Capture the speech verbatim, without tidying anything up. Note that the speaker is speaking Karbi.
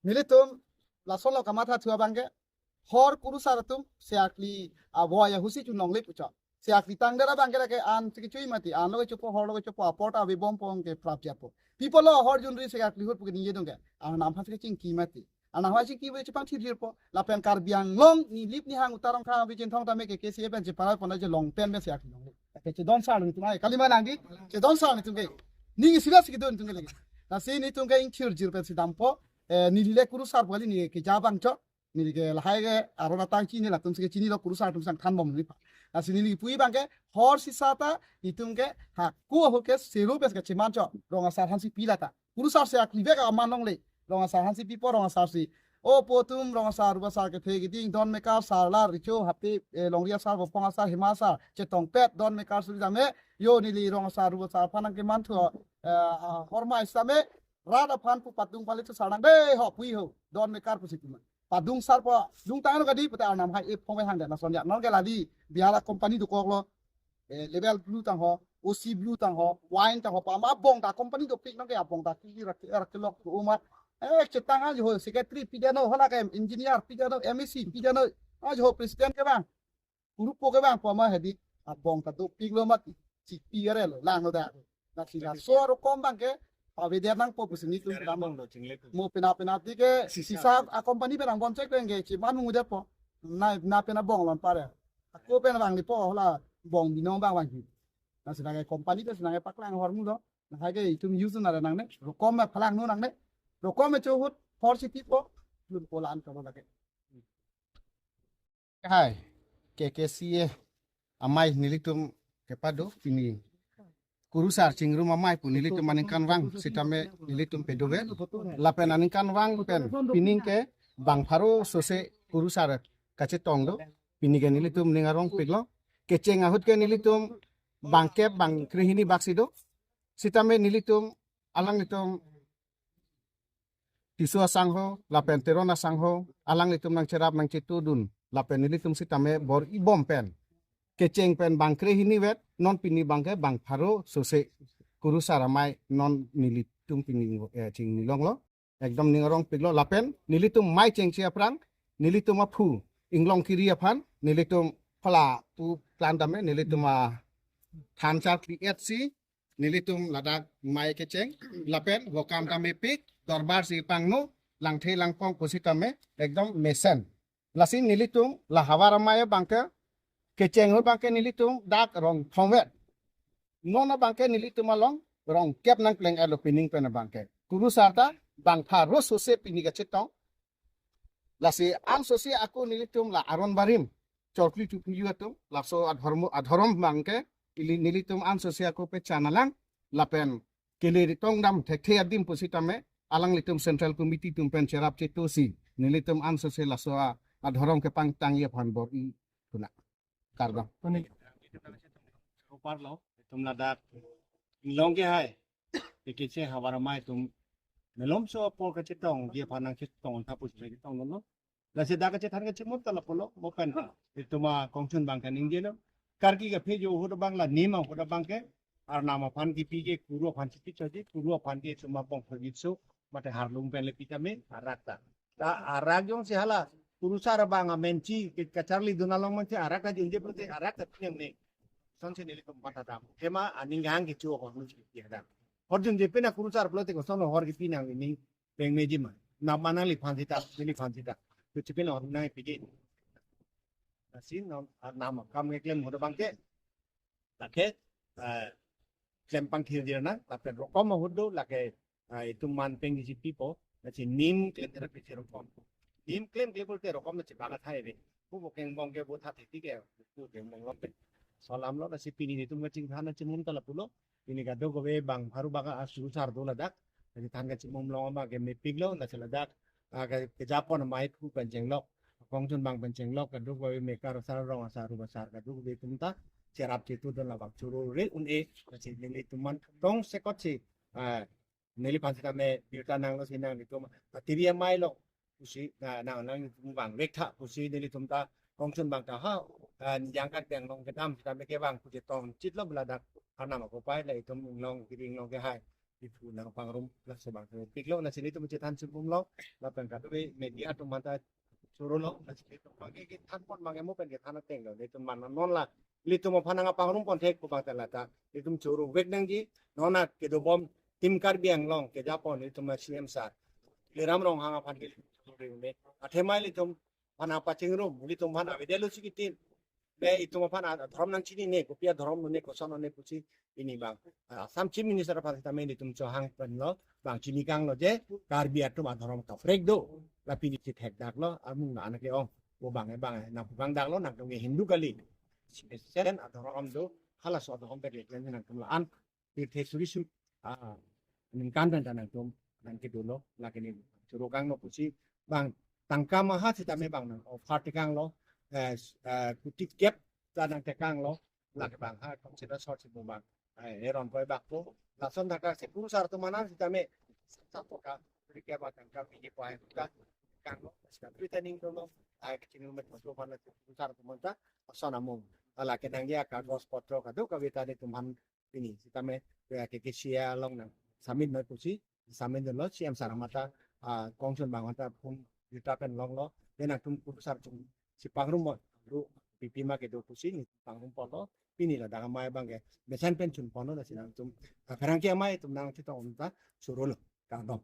Nelitum lason lo kamatha thu abangke, hor kurusar atum se akli avoya husi chunong lip ucho. Se akli tangdara abangke lake an si kechui mati, an lo kechopo, hor lo kechopo, apor ta ave bom pong ke prap japo. People lo hor junri se akli hut puke ningje dong ke. An nam phan si kechingki mati. An nam phan si ki ve chepang thir jirpo. Lapen Karbi Anglong ni lip ni hang utarong kha abijin thong tame ke KCA pen cheparai pon je long pen pen se akli long lip. Ke chedon sar ni tum ai. Kalima nangdi, chedon sar ni tum ke. Ning isi si kedun tum ke lagi. Lasi nelitum ke ingthir jir pen si dampo. Eh, neli le kurusar pu kali, neli ke jabang cho. Neli ke lahai ke aron atang chini, latum si kechini lo, kurusar atum sang than bom neli pa. Lasi neli pu abangke hor sisa ta nelitum ke hako ahut ke seru pen ke cheman cho. Rong asar aphan si pi lata. Kurusar se akli vek aman longle. Rong asar aphan si pipo, rong asar si. O po atum, rong asar, rup asar kethe keding, don mekar, sar la, richo, happy, eh, longri asar, bopong asar, hima asar, chetongpet, don mekar suri tame, yo neli rong asar, rup asar aphan nangkeman thu, eh, ah, hormai same, rat aphan pu padung pali thu sar nang, de ho, pui ho, don mekar pusi pima. Padung sar po, dung tang ano kadi, pute arnam hai, e phong hai hang de, lason ya, non ke ladi, biala company dokok lo, eh, Label Blue tang ho, O C Blue tang ho, Wine tang ho, pama abong ta company dopik nang ke abong ta ki rak rak kelok uma. Eh, chetang ajo ho secretary pidano, hala ke engineer pidano, M A C pidano, ajo ho president ke bang. Kurupo ke bang pama hedi abong ta dopik lo mat, chipi are lo, lang lo da. Na sila so aro kom bangke, paveder nangpo pusi nelitum kedam. Mo pena pena ti ke sisa a company pen angbon chek pen ke cheman mung udet po. Na na pena bong lon pare. Ako pen bang lipo hala bong binong bang bang. Na sila ke company pen sila ke paklang hor mulo. Na hai ke itum use na nangne. Rokom me phalang no nangne. Rokom me cho hut hor si pipo. Lun polan kalo lake. Hai, KKCA amei nelitum kepado pini kurusar chingrum amei pu nelitum aningkanvang sitame nelitum pedove. Lapen aningkanvang pen pining ke bang pharo sose kurusar kachetong do. Pini ke nelitum ning arong piklo. Kecheng ahut ke nelitum bang kep bang krehini bak si do. Sitame nelitum alanglitum Tisso asangho, lapen Teron asangho, alanglitum nangcherap nangchetudun, lapen nelitum sitame bor-i bom pen. Kecheng pen bang krehini vet, non pini bangke bang pharo sose kurusar amei non nelitum pini, eh, chingni longlo. Ekdom ning arong piklo lapen, nelitum mei chengche aphrang, nelitum aphu, inglong kiri aphan, nelitum phala pu plan tame, nelitum a than char kri et si, nelitum ladak mei kecheng, lapen vokam ta mepik, dorbar si pangno, langthe langpong pusitame, ekdom mesen. Lasi nelitum la havar amei abangke, kecheng ahut bangke nelitum dak rong thomvet. Non abangke nelitum along, rong kep nangpleng elo pining pen abangke. Kurusar ta, bang pharo sose pini kachetong, lasi ansose ako nelitum la aron barim, chorkli chupli atum, laso adhormo, adhorom bangke, ili nelitum ansose ako pechan alang, lapen kele ritong dam thekthe adim pusitame, alanglitum Central Committee atum pen cherap chetu si, nelitum ansose laso a, adhorom kepangtangji aphan bor-i kuna. Kardom. Opar lo, itum ladak, inglong ke hai, ikitse havar amei atum, malomso apor kachetongji aphan nangchetong tha pusi chetong lo. Lasi dak kachethan kachemut ta lapulo, mo pen, itum akongchun bang kaningjelo. Karki kaphe jo ahut abang la nim ahut abangke, arnam aphan kipi ke kuru aphan si pichoji, kuru aphan ke itum abong phagitso, mate harlung pen le pitame, arak ta. Ta arak jongsi hala, kurusar abang amenchi, ke kacharlidun along manchi, arak ta junje pute, arak ta pinang ne. Sonsi nelitum patha dam. Hema aning hang kichu ko nung si kipi dam. Hor junje pina kurusar pulote koson hor kipi nang ini peng meji ma. Na mana liphan sita, liphan sita. Kuchipin hor nang piji. Lasi non, ah, nam kam keklem ahut abangke. Lake, eh, klem pangthir dir na, lapen rokom ahut do, lake, eh, itum man peng isi pipo, lasi nim klem tera pisi rokom. Nim klem klem pulote rokom na chibang athai ve. Kubo keng bong ke bo that thiti ke, ku keng bong long pe. Solam lo, lasi pini itum kachingthan kachimum ta lapulo. Pini kadokave bang pharo bang a kurusar do ladak. Lasi than kachimum long abangke mepik lo, lasi ladak. Ah, ke, kejapon amei aphu pen chenglok. Kongchun bang pen chenglok, kadokave mekar asar, rong asar, rup asar, kadokave atum ta cherap chetudun labak choro re un-e, lasi nelitum man tong sekot si, ah, neliphan sitame birta nanglo si nanglitum, ah, T V amei lo, pusi, ah, nang, nanglitum bang vek tha, pusi nelitum ta, kongchun bang ta ha, ah, nijang kat bang long kedam, sitame ke bang, pusi tong chit lo beladak, arnam ako pai, la itum inglong, kiri inglong ke hai. Iphu nangpangrum laso abang tu piklo, lasi nelitum chethan chunpumlo, lapen kadokave media atum aphanta chorolo, lasi nelitum abang ke thanpon abang mo pen kethan ateng lo, nelitum mana non la, nelitum aphan nangpangrumpon thek pu abang ta lata, nelitum choro vek nangji, non a kedobom Team Karbi Anglong kejapon nelitum a C M sir Tuliram Ronghang aphan ke choro ne. Athema nelitum aphan nangpachingrum, nelitum aphan avedetlo si kitin. Be itum aphan adhorom nangchinine, kopi adhorom ne, koson ne pusi pini abang, ah, Assam Chief Minister aphan sitame nelitum chohang penlo, bang chini kanglo je, Karbi atum adhorom kaprek do, la pini chithekdaklo, amung na anke ong, pu abang, abang, nangpubang daklo, nangtum ke Hindu kali. Sen adhorom do, halaso adhorom pen keklen nangtum la-an, pirthe suri su, ah, ningkan dan nangtum, nangkedolo, lake ne, choro kangno pusi, bang, tangka maha sitame bang nang, offer tekanglo, eh, s-, eh, kuti kep ta nangtekanglo, lake bang ha, consider short si bang, eh, eron poi bak po, lason tangka si kurusar atum anan sitame, sa poka, rike ba tangka pini poi ka, kanglo, sa returning dolo, ai kachini met mas lo mana kurusar atum anta, ason amung, ala kenangji akagos potro kadokave ta nelitum aphan pini sitame, ya, K K C A along nang submit noi pusi, submit dolo, C M sir amat ta, ah, kongchun bang amat ta phone juta pen longlo, de nangtum kurusar atum si pangrum mo, ru, pipi ma kedo pusi neli pangrumpon lo, pini ladak amei abang ke, mesen pen chunpon lo, lasi nangtum, ah, pherangke amei atum nangchetong ta, chorolo, kardom.